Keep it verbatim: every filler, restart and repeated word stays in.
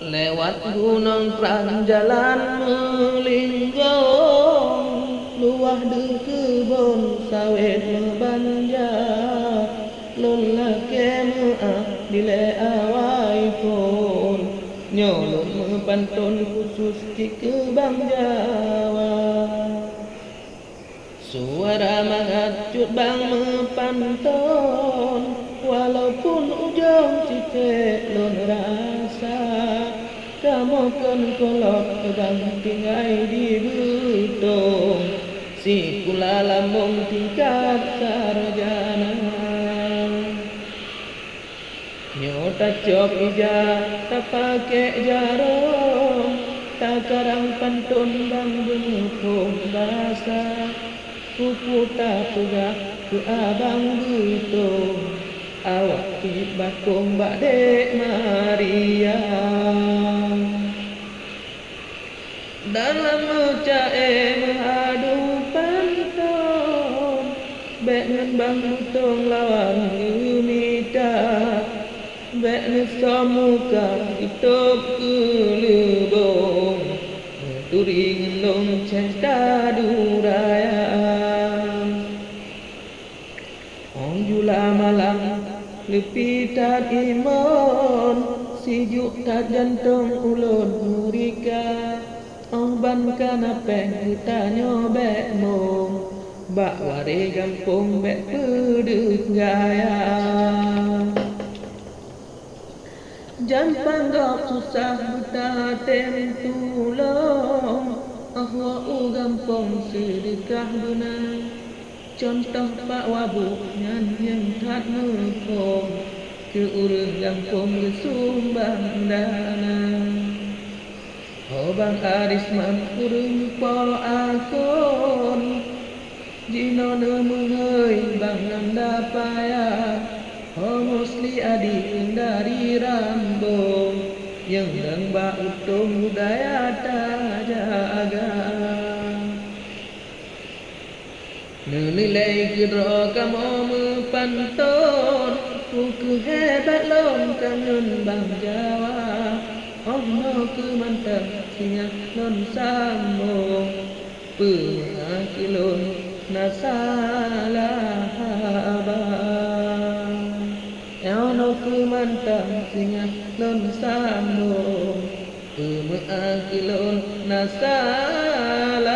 Lewat gunong trang jalan meulinggong, luwah deuh keubon sawét meubanja. Lôn lakée meuáh dilée awai phon, nyoe lôn meupanton khusus cit keu bang Jawa. Suara mangat cut bang meupanton, walaupun ujong cicék lôn rasa. Kamoe kon kolot bang tinggai di beutong, sikula lambong tingkat sarjana. Nyoe tacok ija, tapakée jaroe, takarang panton bang beumuphom basa. Peue-peue tapeugah keu abang beutong, awak cit bakong bak Dek Maria. Dalam meuca-e meuadu panton, bék ngon bang beutong lawan geumita. Bék neusom muka geutôb keu leubong, neuturi ngon lôn ceh tadu raya. Óh jula malam leupie that imon, sijuek that jantong ulôn meurika. Óh ban ka na péng geutanyoe bék mong, bak warée gampông bék peudeuh gaya. Jan panggop susah beutatem tulông, óh woe u gampông seudeukah beuna. Cuntoh Pak Wabu nyan nyang that muphom, keu ureuëng gampông geusumbang dana. Ho bang Arisman ureuëng po akon, jinoe neumeuhôi bang Nanda Paya. Ho Musli Adi dari Rambo, nyang dang bak utông budaya tajaga. Neunilai keudroe kamoe meupanton, peu kheueh hebat lom ka ngon bang Jawa. Óh noe keu mantong singoh lôn sambông, peue meuáh keu lôn na salah haba. Óh noe keu mantong singoh lôn sambông, peue meuáh keu lôn na salah